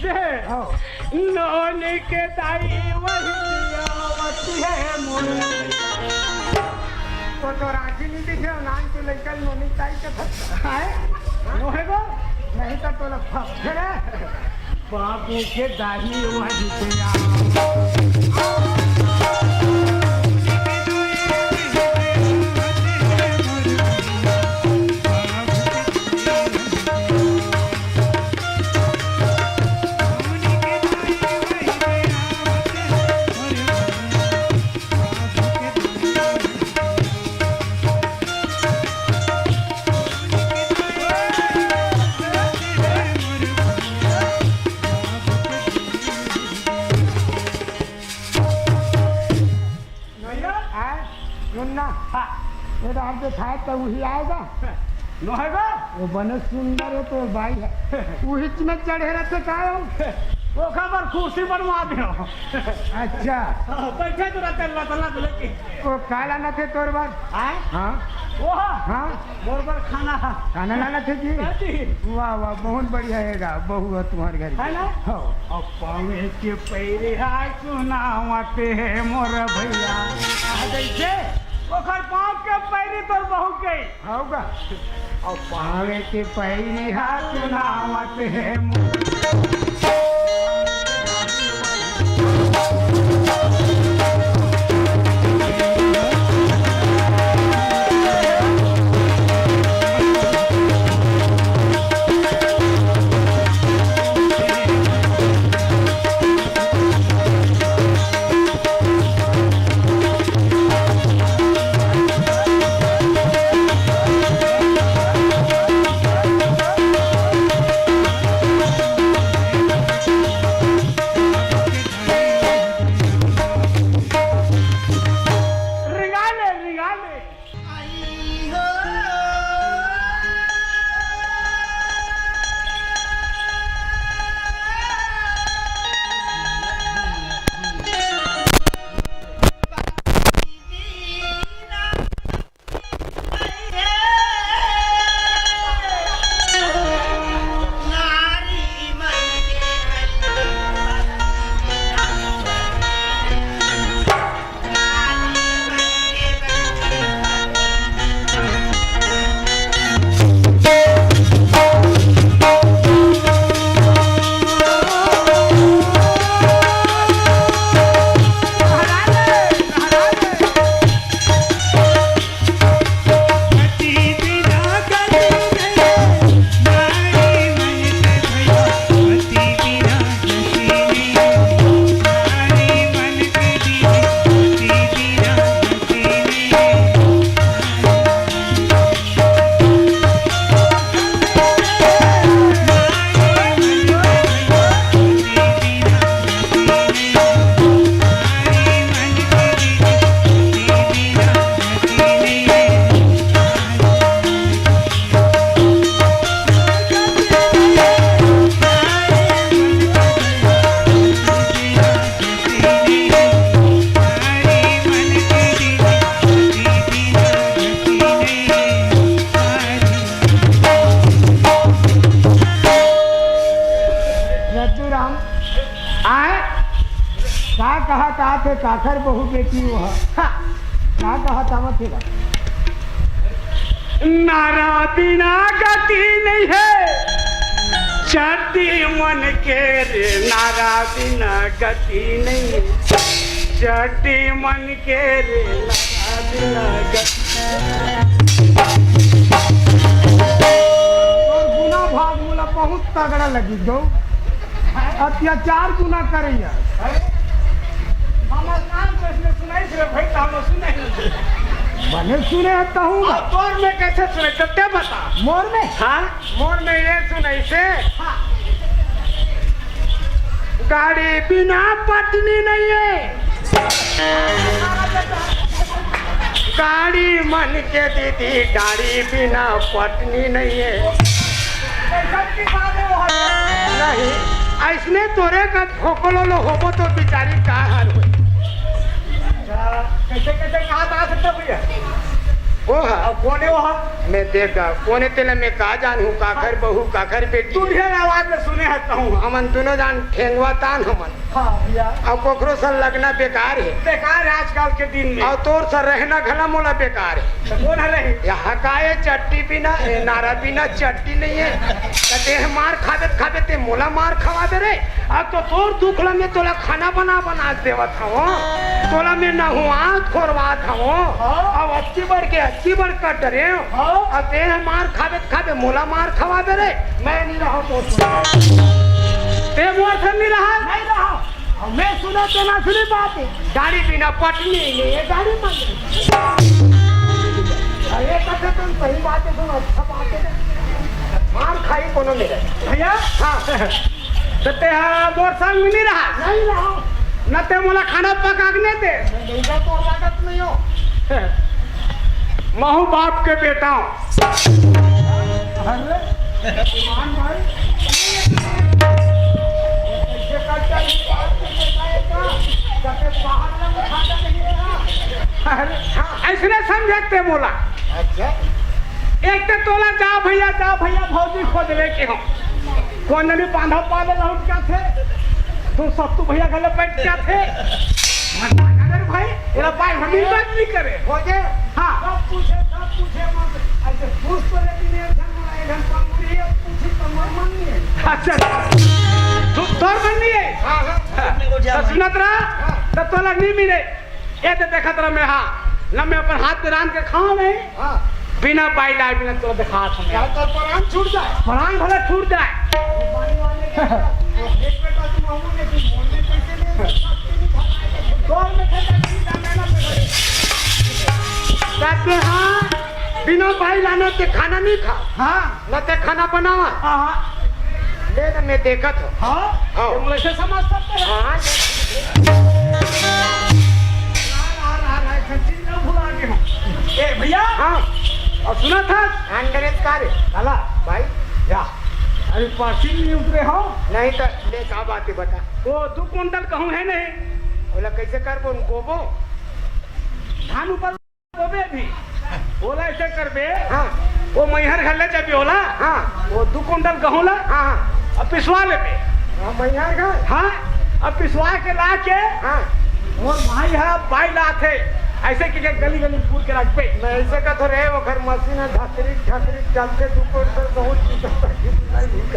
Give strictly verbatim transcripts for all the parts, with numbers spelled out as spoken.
हाँ। नोनी के दाई वही आवत हे मोर। तो, तो राखी नहीं दिखे, नान के लइका नोनी दाई के घर। आए? नोहे गो? नहीं तो तोला फंस गए। बाबू के दाई वही आवत। भैया। आए, मुन्ना। हाँ। ये तो हमके खाए तो वही आएगा। नोहे गो? वो बने सुंदर हे तो बाई हे। वही में चढ़े रहते का हो? वो खबर कुर्सी बनवा दे। अच्छा। हाँ, बैठे तो रहते लत लत लेके। वो काला न थे तोर बर? आए? हाँ। वो? हाँ। मोर बर खाना हे। खाना लाना थे जी? हाँ जी। वाह, वाह, बहुत बढ़िया हे गा, बहू हे तुम्हारे घर की। है ना? हाँ। अब पावे के पैरी हाय सुनावत हे मोर भैया। आ जैसे ओखर पाँव के पैरी तोर बहू के। होगा। अब पावे के पैरी हाय सुनावत हे मोर। रिंगा ले, रिंगा ले। रद्दू राम, आए? का कहा, का थे, काकर बहू बेटी वो है? हाँ। का कहा, तामत हे बा? नारा बिना गति नहीं है, चड्डी मन के रे, नारा बिना गति नहीं है, चड्डी मन के रे, नारा बिना गति। तोर गुना भाग मोला बहुत तगड़ा लगी गो। अत्याचार गुना करैया। हमर नाम तो इसने सुनाई से भाई, तो हम सुनाई नहीं। बने सुने हता हूँ। अब तोर में कैसे सुने, तो ते बता। मोर में? हाँ। मोर में ये सुनाई से। हाँ। गाड़ी बिना पटनी नहीं है। गाड़ी मन के दीदी, गाड़ी बिना पटनी नहीं है। नहीं, ऐसने तोरे का ठोकलो लो होबो तो बिचारी का हाल होई? अच्छा, कैसे, कैसे कहा था सकते भैया? ओ हा। अब कोने वो हा? मैं देख गा, कोने तेला मैं का जानहूँ, काखर बहू, काखर बेटी। तुरिया आवाज में सुने हस कहूँ। हमन दुनों जान ठेंगवा तान हमन। हाँ भैया। अब कोखरो सन लगना बेकार हे। बेकार हे आजकल के दिन में। अउ तोर सन रहना घला मोला बेकार हे। त कोन हरे? ये हकाए चट्टी बिना, ये नारा बिना चट्टी नहीं हे। त देह मार खाबे त खाबे, ते मोला मार खवाबे रे। अब तो तोर दुख ल मैं तोला खाना बना बना देवत हवं। तोला मैं नहुआत खोरवात हवं। हाँ। अब अच्ची बढ़ के अच्ची बढ़ कट डरे हवं। हाँ। अब देह मार खाबे त खाबे, मोला मार खवाबे रे। मैं नहीं रहूँ तो सुन। ते मोर से नहीं रहा? नहीं रहा। अब मैं सुना तो ना सुनी बात है। गाड़ी बिना पटनी नहीं है, गाड़ी बंद है। अरे, कथे तुम सही बात है, तुम अच्छा बात है। मार खाई कोनो मेरे। भैया? हाँ। तो ते हा मोर संग में नहीं रहा? नहीं रहा। न ते मोला खाना पका के नहीं दे। मैं नहीं जा, तो लागत नहीं हो। महू बाप के बेटा हूँ। अरे, ईमान भाई, ये कैसे करता है? ये बात तो कैसा है का? जाके बाहर ना उठाता नहीं है ना? अरे, हाँ। ऐसने समझते मोला। अच्छा। एक तो तोला जा भैया, जा भैया, भौजी खोज लेके हो। कोन ननी बांधा पाले लहुट जाथे, तो सत्तू भैया घले बैठ जाथे। मजाक करे भाई, एला भाई हम ही बात नहीं करे। हो जे, हाँ। सब पूछे, सब पूछे मत। ऐसे पूछ तो लेती नहीं, अच्छा, मोला एक घंटा मुड़ी है, पूछी तो मोर मन नहीं है। अच्छा, तू तोर मन नहीं है? हाँ, हाँ। तो सुनत रहा, हाँ। तब तोला नहीं मिले। ये तो देखत रह मैं, हाँ, न मैं अपन हाथ में रांध के खाओ नहीं, हाँ। बिना बाई लाए, बिना तोला दिखात हूँ मैं। क्या तोर प्राण छूट जाए? प्राण भले छूट जाए। पानी वाले के वो एक बेटा तुम हम लोग ने तुम बोलने कैसे नहीं, शक्ति नहीं खा पाए, तो दौड़ में खेलता नहीं, जाने ना पड़े। कहते हाँ, बिना बाई लाने के खाना नहीं खा। हाँ। न ते खाना बनावा। हाँ। ले ना, मैं देखत हूँ। हाँ? हाँ। तुम ऐसे समझ सकते हैं? हाँ। हाँ, हाँ, हाँ, हाँ, एक ठन चीज ना भुला के हम। ए, भैया। हाँ। और सुना था? अंग्रेज का रे? काला। भाई। या। अभी पासिंग नहीं उतरे हो? नहीं तो ले, का बात है बता। वो दो कुंटल कहूँ है नहीं। बोला कैसे कर बोन गोबो? धान ऊपर बोबे भी। ओला ऐसे करबे। हाँ। वो मैहर घर ले जाबे ओला। हाँ। वो दू कुंटल गहूं ला। हाँ, हाँ। अब पिसवा लेबे। हाँ, मैहर घर। हाँ। अब पिसवा के ला के। हाँ। मोर भाई है, बाई लाथे। ऐसे के, के गली गली पूर के रखबे। मैं ऐसे का तो रहे, वो घर मशीन है, धकरी, धकरी चलते दू कुंटल बहुत चीज होता है।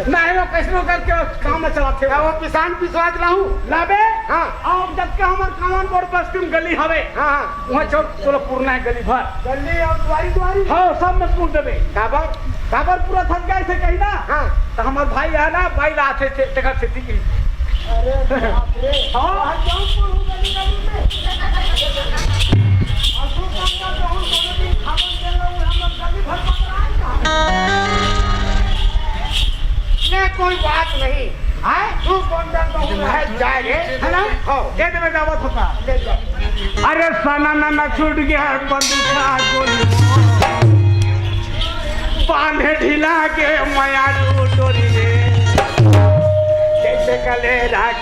नहीं, वो कैसनो करके काम में चलाते हो। हाँ, वो पिसान पिसवा के लाऊं। लाबे। हाँ। और जब के हमर कामन बोर्ड बस्ती में गली हवे। हाँ, हाँ। वहाँ चौक तोला पुरना है गली भर। गली और द्वारी द्वारी। हाँ, सब में पूर देबे। काबर? काबर पूरा थक गए थे कहीं ना? हाँ। तो हमार भाई है ना, बाई लाथे थे, तेकर खेती की। अरे बाप रे। हाँ। आज जौनपुर हूँ गली गली में। और तू काम कर रहा हूँ, दोनों दिन खावन दे रहा हूँ, हम लोग गली भर पकड़ाए कहाँ? ले, कोई बात नहीं। हैं? तू कौन सा कहूँ है, जाए रे। है ना? हाँ। ये तो मैं दावत होता। ले जा। अरे सना ना ना छूट गया बंदूका गोली, बांधे ढीला के मयारू डोरी रे, जैसे कले राख।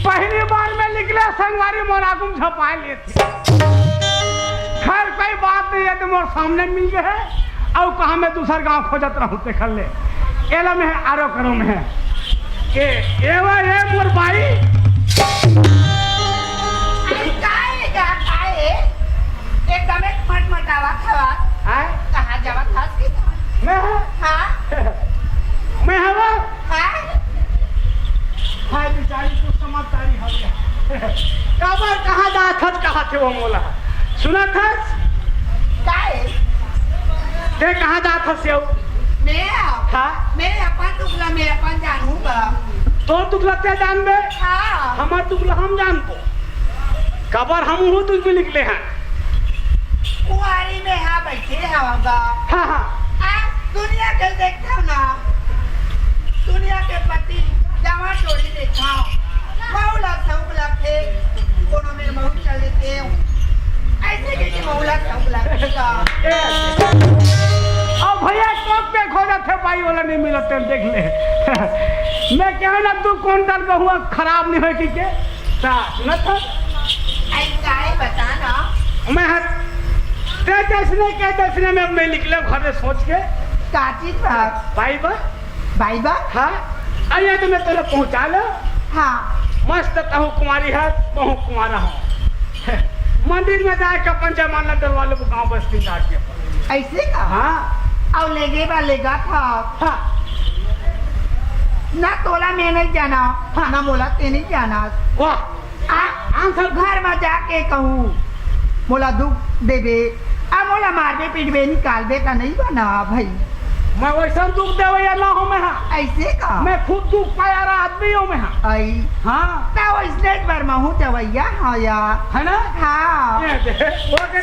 पहली बार में निकले संगवारी, मोर आगू में झपाए लेथे। खैर, कोई बात नहीं है, तो मोर सामने मिल गए है। अउ कहा मैं दूसर गांव खोजत रहूं, ते खल्ले एला में आरो करो में है। ए, एवा, ए मोर बाई। अरे, काय गा, काय? एकदम एक मटमटावा खवा। आय? कहाँ जावत हस कि? मैं? हाँ? मैं हवा? हाँ? हाय बेचारी, कुछ समझदारी हवे। काबर, कहाँ जात हस, कहाँ थे वो मोला? सुनत हस? काय? ते कहाँ जात हस यो? मैं? हाँ। मैं अपन दुख ला मैं अपन जानहूँ गा। तोर दुख ला ते जानबे? हाँ। हमर दुख ला हम जानबो। काबर, हमहू दुख में निकले हन। कुंवारी में हाँ बैठे हवगा। हाँ, हाँ। आ, दुनिया के देखथव ना, दुनिया के पति जवां टोरी देखथव, महू ला सउक लगथे, कोनो मेर महू चल देते, अइसे कहिके महू ला सउक लगथे गा। ए, अब भइया टोक पे खो जाथे, बाई वाला नहीं मिलत, देख ले। मैं कहूँ ना, दू कुंटल गहुआ खराब नहीं होय कहिके। ता, सुनत हस? अई काय बता ना। मैं हर, ते जइसने के तइसने में, मैं निकले घर से सोच के। का चीज बा? बाई बा। बाई बा? हाँ। अरे तो मैं तोला पहुँचा लो। हाँ। मस्त तहूँ कुंवारी हस, महूँ कुंवारा हूँ। मंदिर में जाके अपन जमानत डलवा लेबो गाँव बस्ती जाके। अइसे का? हाँ। अउ लेगे बा लेगा था। हाँ। ना तोला मैं नहीं जाना, हाँ। ना मोला ते नहीं जाना। वाह। आ, आंसर घर म जाके कहूँ, मोला दुख देबे, आ मोला मारबे, पीटबे, निकालबे त नहीं बना भई। मैं वइसन दुख देवइया ना हों मैं हा। अइसे का? मैं खुद दुख पाए वाला आदमी हों मैं हा। अई। हाँ। त वइसने एक बार महूँ देवइया हवँ या। है ना? हाँ। ये दे, वो दे।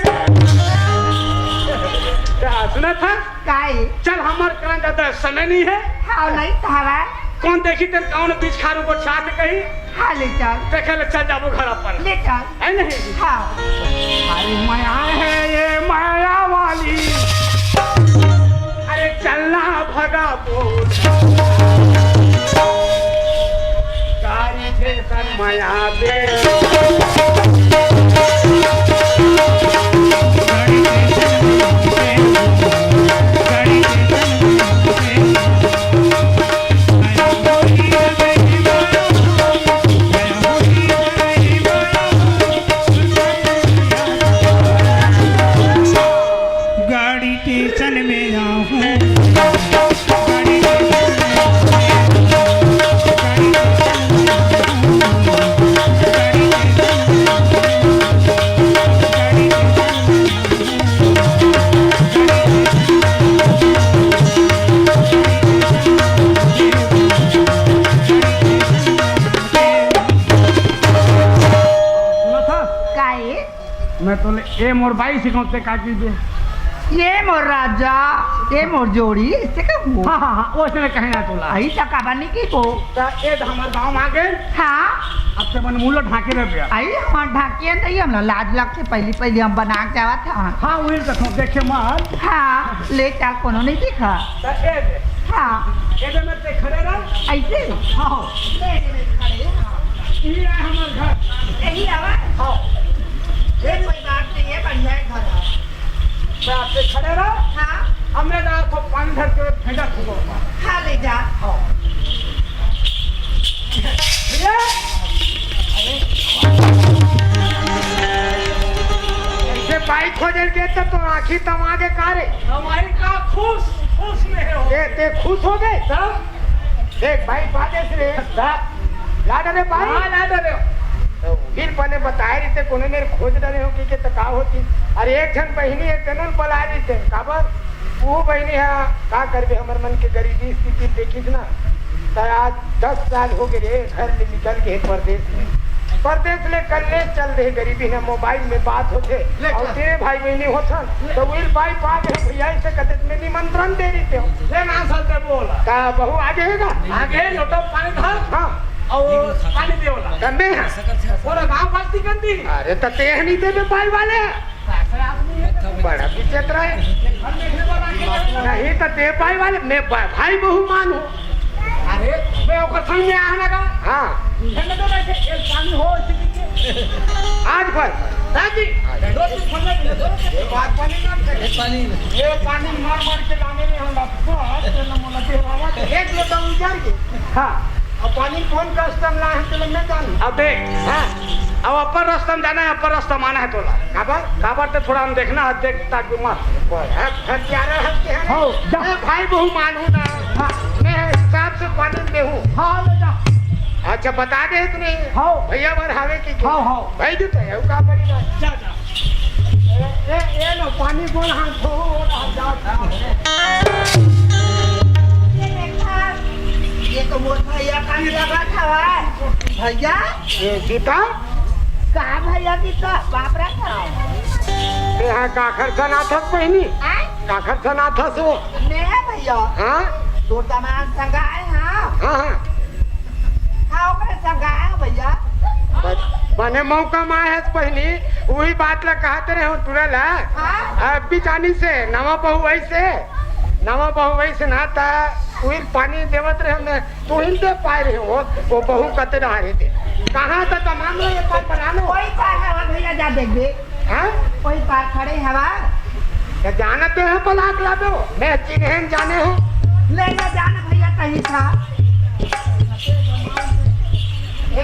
क्या सुनत हस? काय? चल, हमर करा ज्यादा समय नहीं हे। हाँ, नहीं तो हवा। कोन देखी तेन कौन बीच खारू को चाट कही? हाँ, ले चल। देखे ले चल जाबो घर अपन। ले चल। है नहीं? हाँ। अरे मया हे ये मया वाली, अरे चलना भगा बोल। गाड़ी थे तन मया दे। गाड़ी स्टेशन में आऊं। सुनत हस? काय? मैं तोले ए मोर बाई सिखाऊं, ते का कहिबे? ये मोर राजा, ये मोर जोड़ी, अइसे कहूँ। हाँ, हाँ, हाँ, वइसने कहे ना तोला। अई त काबर नहीं कहिबो। त ए त हमर गाँव म आगे। हाँ। अब ते मन मुँह ल ढाँके रह गया। अई हमर ढाँके नहीं, हमला लाज लगथे, पहली पहली हम बना के जावत हन। हाँ, उही ल तो देखे मत। हाँ, ले चल, कोनो नहीं दिखा। त ए दे। हाँ। ए दे, मैं ते खड़े रह। अइसे? हाँ। ले दे, मैं खड़े, हाँ। इही आय हमर घर। यही आवा? हाँ। ये कोई बात नहीं है, बढ़िया है घर। मैं आपसे खड़े रहो। हाँ। अब मैं ना आपको पानी धर के भेजा खुद होगा। हाँ, ले जा। हाँ। भैया, ऐसे बाई खोजल के तो, तो आँखी तमा के का रे? हमारी का खुश, खुश में हो। ये ते खुश हो गए? तब? देख भाई, बादेस रे। हाँ। लाड रे भाई। हाँ, लाड रे। तो फिर बने बताए रहिते, कोनो मेर खोज डरे हो कि, कि तो का होती। अरे एक झन बहिनी, एक जनन पला रहिते। काबर? वो बहिनी हा, का करबे, हमर मन के गरीबी स्थिति देखिस ना। त आज दस साल हो गए रे, घर ले निकल के परदेस में। परदेस ले कल्ले चल रहे, गरीबी ना मोबाइल में बात होथे। ले अउ चल। तेरे भाई बहिनी होथन, ले। तो उही ल बाई पा गए भैया, अइसे कते में निमंत्रण दे रहिते हो। ले ना सर ते बोल। का बहू आगे हे का? आगे लोटा पानी धर। हाँ। अउ पानी दे वाला। तन्ने हाँ। पूरा गाँव बस्ती गंदी। अरे त ते ह नहीं देबे बाई वाले। ऐसे आदमी है। बड़ा विचित्र है। हम देखने वाला आगे नहीं। नहीं त ते बाई वाले, मैं बा-, भाई बहू मान हूँ। अरे, मैं ओकर संग में आना का? हाँ। ये ना तो ऐसे एक पानी हो, ऐसे कीजिए। आज भर। दादी, दो तीन पन्ने दे दो। ये बात पानी ना करे। ये पानी। ये पानी मार मार के लाने में हम आपको, आज तो ना मोला के आवाज। एक लोटा उजार के। हाँ। अब पानी कौन कस्टम ला है, चलो मैं जानू। अब देख, हाँ। अब अपन रस्ता में जाना है, अपन रस्ता में आना है तोला। काबर? काबर ते थोड़ा हम देखना है, देख ताकि मत। बड़ा हथियारा हत्या है। हो, जा। मैं भाई बहू मानू ना। हाँ। मैं हिसाब से पानी देहूँ। हाँ, ले जा। अच्छा, बता दे तूने। हाँ। भैया बर हावे कि के? हाँ, हाँ। भाई जी, तो है, का बड़ी बात। जा, जा। ए, ए, ए लो, पानी बोल, हाथ धो, और हाथ जाओ। ये देखा, ये तो मोर भैया का लगा था, भैया। ए, गीता? का भैया गीता? बाप रे, का? ए, हाँ, काखर सनाथस बहिनी? आय? काखर सनाथस वो? मैं भैया। हाँ? तोर दमाद संग आए, हाँ? हाँ, हाँ। हाँ, ओकरे संग आए हो भैया। बने मौका मा है बहिनी, वही बात ला कहत रहे हो तुरल, हाँ? हाँ। अब बिचानी से, नवा बहू ऐसे, नवा बहू ऐसे ना ता, वही पानी देवत रहे, मैं तू ही दे पाए रहे हो, वो बहू कते रहा रहे थे। कहाँ था तमाम ये पार बनानो? कोई पार है भैया, जा देख दे। हाँ? कोई पार खड़े हवा। क्या जानते हैं पलाक लादो? मैं चिन्हन जाने हो। ले ना जान भैया कहीं था। ए,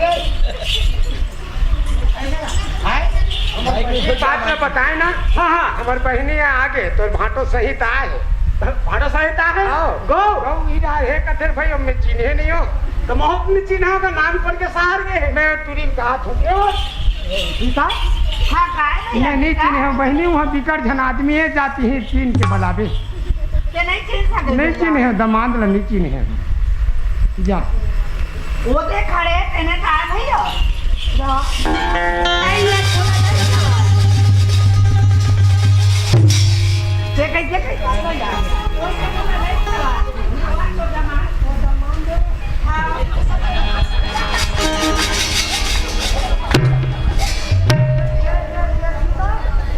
हैं? ये बात में बताए ना? हाँ, हाँ। हमार बहिनी है आगे, तो भाटो सहित आए है। भाटो सहित आए है? हाँ। गौ? गौ, ई रहा है, कथे भाई, अब मैं चिन्हे नहीं हो। तो मोहक में चिन्हा का नाम पर के सार गए। मैं तुरी कहा थूके हो। ठीक है? हाँ, काय नहीं, नहीं चिन्हे हो, बहिनी, वहाँ बिकट झन आदमी है, जाती है, चीन के बलाबे। ते नहीं चिन्ह सकते नहीं भैया। चिन्हे हो, दमांद ला नहीं चिन्हे हो। जा। वो दे खड़े, तेने कहा भैया। जा। नहीं, ये थोड़ा नहीं था। ते कैसे, कैसे हो यार? कोई कैसे नहीं था?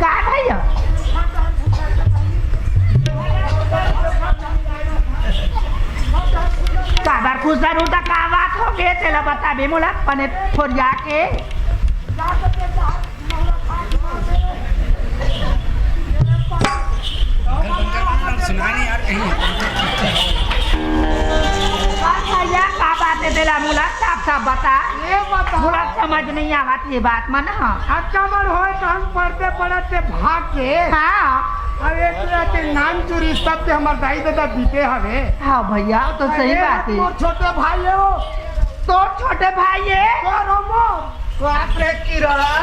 का भैया? काबर खुश हरू त का बात हो गे, तेला बताबे मोला, पने फोरिया के। अच्छा, ये का बात है, तेला मोला साफ साफ बता। ये बता। मोला समझ नहीं आवत ये बात मन ह। अच्छा मन होय तो हम पढ़ते पढ़ते भाग के। हाँ। अब एक तरह के नान चोरी सब के हमार दाई दादा बीते हवे। हाँ भैया, तो सही अरे, बात है। तोर छोटे भाई है वो। तोर छोटे भाई है? तोर हो मोर। बाप रे, की रहा?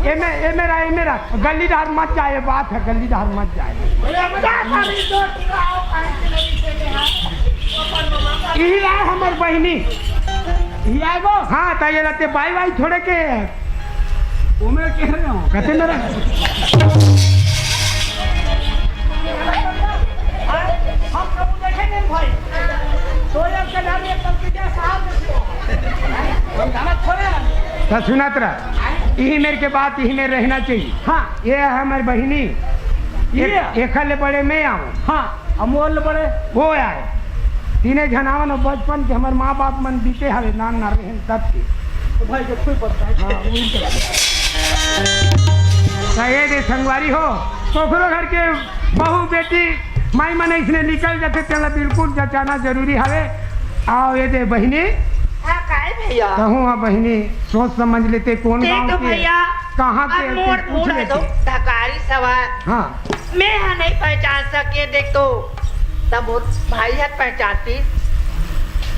एमे, एमे रा, एमे रा, गली डहर मत जाए, बात है, गली डहर मत जाए। इही ला हमर बहिनी। इही आए गो? हाँ, त ये लते बाई बाई थोड़े के। ओमे के रहे हो? कते मेरा? हम सब देखे नहीं भाई। तो ये के डर ये सब के साथ। हम जाना थोड़े हैं। त सुनत रह। इही मेर के बात, इही मेर रहना चाहिए। हाँ। ये है हमारी बहिनी। ये? एक, एखर ले बड़े मैं आऊँ। हाँ, अमोल ले बड़े। वो आए। तीने झन आवन अउ बचपन के हमर माँ बाप मन बीते हवे, नान नान रहेन तब के। तो भाई के कोई पता है। हाँ, वही तो। तो ये दे संगवारी हो, कोखरो घर के बहू बेटी माई मन इसने निकल जाते, तेला बिल्कुल जचाना जरूरी हवे। आओ ये दे बहिनी। हाँ, काय भैया? कहूँ हाँ बहिनी, सोच समझ लेते कौन देख गाँव तो के, भैया, कहाँ अब के, मोर पूछ मूड है लेते। तो धकारी सवार। हाँ। मैं हा नहीं पहचान सके, देख तो, तब वो भाई हा पहचानती।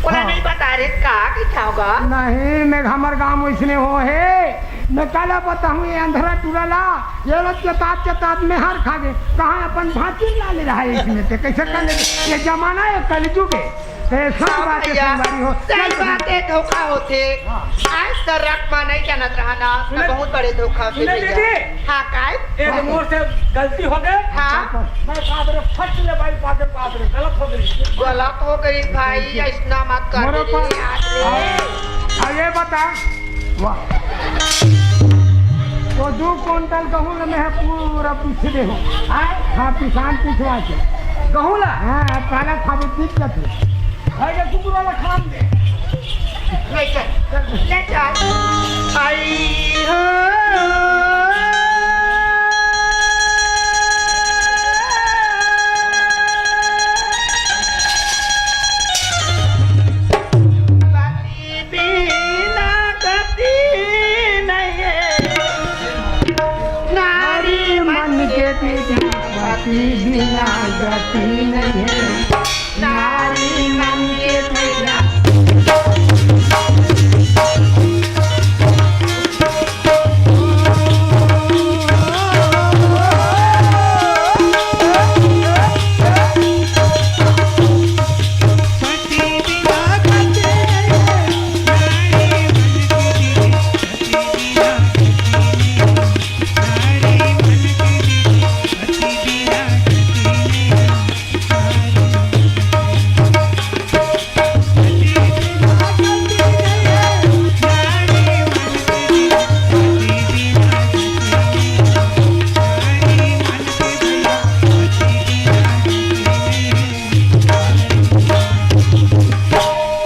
ओला हाँ। नहीं बता रहे का कि क्या होगा? नहीं, मैं हमर गाँव वैसने हो है। मैं काला बताहूँ ये अंधरा टूरा ला, ये लोग चतात चतात में हार खा गए। कहाँ अपन भांची ला ले रहा है इसमें, ते कैसे कर ले? ये जमाना है कलयुग है। ए, सही हाँ बात है, भैया, संगवारी हो। सही चल बात है, धोखा होथे। हाँ। आज तो रख मा नहीं जानत रहा ना, सुने, बहुत बड़े धोखा होथे सुने भैया। दीदी। हाँ, काय? ए, जो मोर से गलती हो गए। हाँ। मैं कहा तेरे फट ले भाई, पागल कहा तेरे, गलत हो गई। गलत हो गई भाई, ऐसना मत कर मोरो दे पर यार। हाँ। अब ये बता, वाह। वो दू कुंटल गहूं ल में है पूरा पीछे दे हो। हाँ? हाँ, पिसान पिछवा के। गहूं ला? हाँ, अब काला खाबे पीछ जाते। भाई के कुकुर वाला खान दे। ले चल, ले चल। आई हो। पति बिना गति नहीं है। नारी मन के बिना पति बिना गति नहीं है। नारी मन के बिना।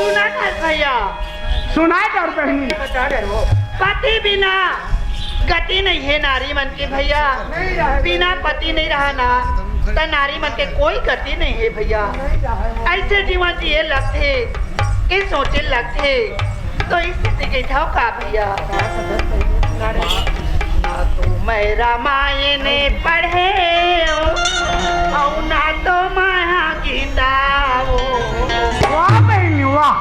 सुना कर भैया। सुनाय कर बहिनी। बता दे वो। पति बिना गति नहीं है नारी मन के भैया। बिना पति नहीं रहा ना, त नारी मन के कोई गति नहीं है भैया। ऐसे जीवन जिए लगथे, के सोचे लगथे, तो स्थिति के ठाव का भैया। ना तो मैं रामायण पढ़े हूँ, और ना तो मैं गीता हूँ। वाह बहिनी, वाह।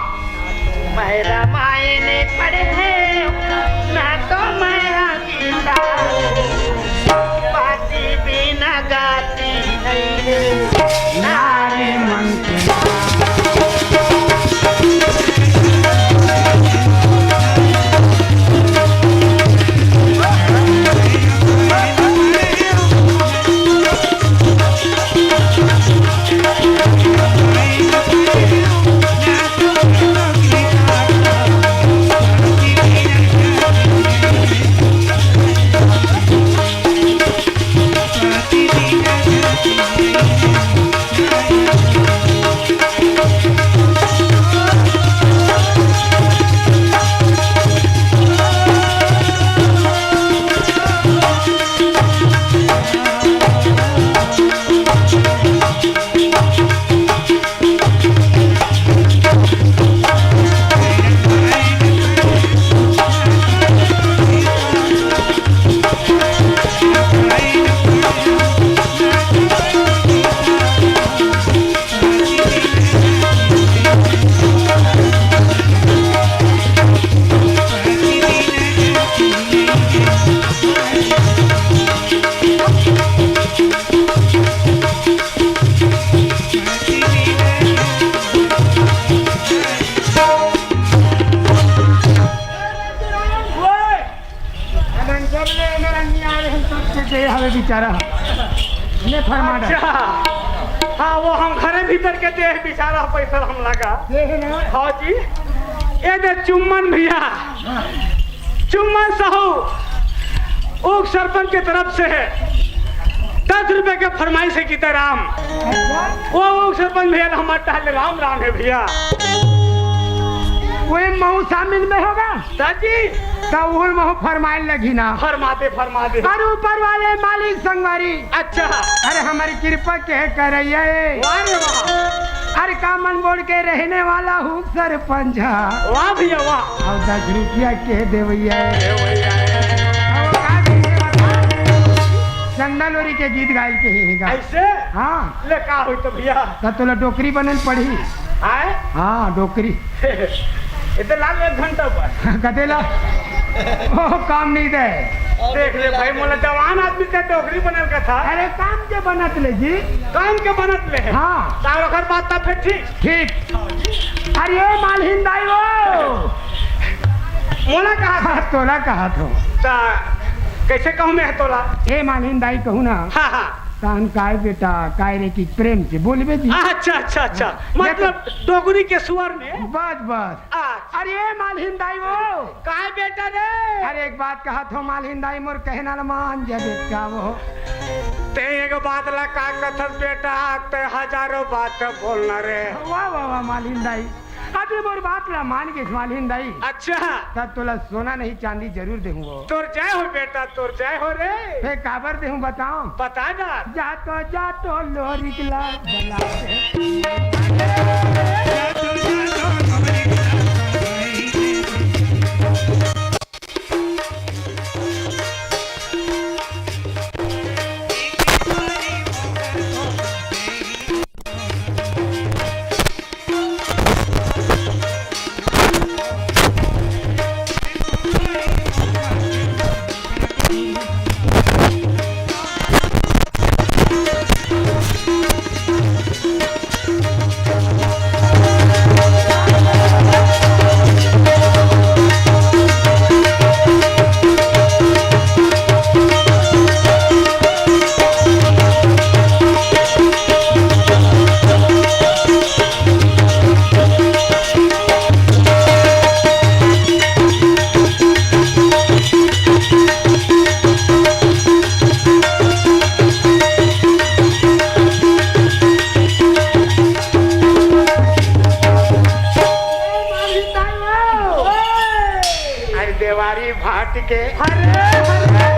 मैं रामायण पढ़े हूँ, ना तो मैं गीता हूँ। पति बिना गति नहीं है। नारी मन के हवे बेचारा। ने फरमा दे। अच्छा। हाँ, वो हम घरे भीतर के देह बेचारा पैसा हम लगा। देह ना। हाँ जी। ये दे चुम्मन भैया। चुम्मन साहू, उप सरपंच के तरफ से दस रुपए के फरमाइश है गीता राम। वो उप सरपंच भैया हमारे टहले राम राम है भैया। वो महू शामिल में होगा? सर जी। तो वो महू फरमाइश लगी ना। फरमाते, फरमाते। अरे ऊपर वाले मालिक संगवारी। अच्छा। अरे हमारी कृपा के करैया ए। वाह रे वाह। अरे कामन बोर्ड के रहने वाला हूँ सरपंच। वाह भैया वाह। और दस रुपया के देवैया ए। देवैया ए। अब का कहिए बता? चंदा लोरी के गीत गायल के ही हैगा। ऐसे? हाँ। ले का होई तो भैया? तो तोला डोकरी बनल पड़ी। आए? हाँ, डोकरी। इधर ला एक घंटा पर। कते ला? ओ, काम नहीं दे। देख ले भाई, मोला जवान आदमी के डोकरी बनल का था। अरे, काम के बनत ले जी। काम के बनत ले। हाँ। तार ओकर बात था फिर ठीक। ठीक। अरे, ए मालहिन दाई वो। मोला कहा था। हाँ, तोला कहा था। ता, कैसे कहूँ मैं तोला? ए मालहिन दाई कहूँ ना। हाँ, हाँ। तहन काय बेटा, काय रे की प्रेम से बोलबे जी। अच्छा, अच्छा, अच्छा। हाँ। मतलब डोगरी के स्वर में। बस, बस। अच्छा। अरे मालहिन दाई वो। काय बेटा रे? अरे एक बात कहत हो मालहिन दाई, मोर कहना ल मान जा बेटा वो। ते एक बात ला का कथस बेटा, ते हजारों बात बोलना रे। वाह, वाह, वाह मालहिन दाई। अभी मोर बात ला मान गेस मालहिन दाई। अच्छा। तब तोला सोना नहीं चांदी जरूर देहूं वो। तोर जय हो बेटा, तोर जय हो रे। फेर काबर देहूं बताओं? बता ना। जा तो, जा तो लोरिक ला बला दे। अरे देवारी भाट के। अरे, अरे।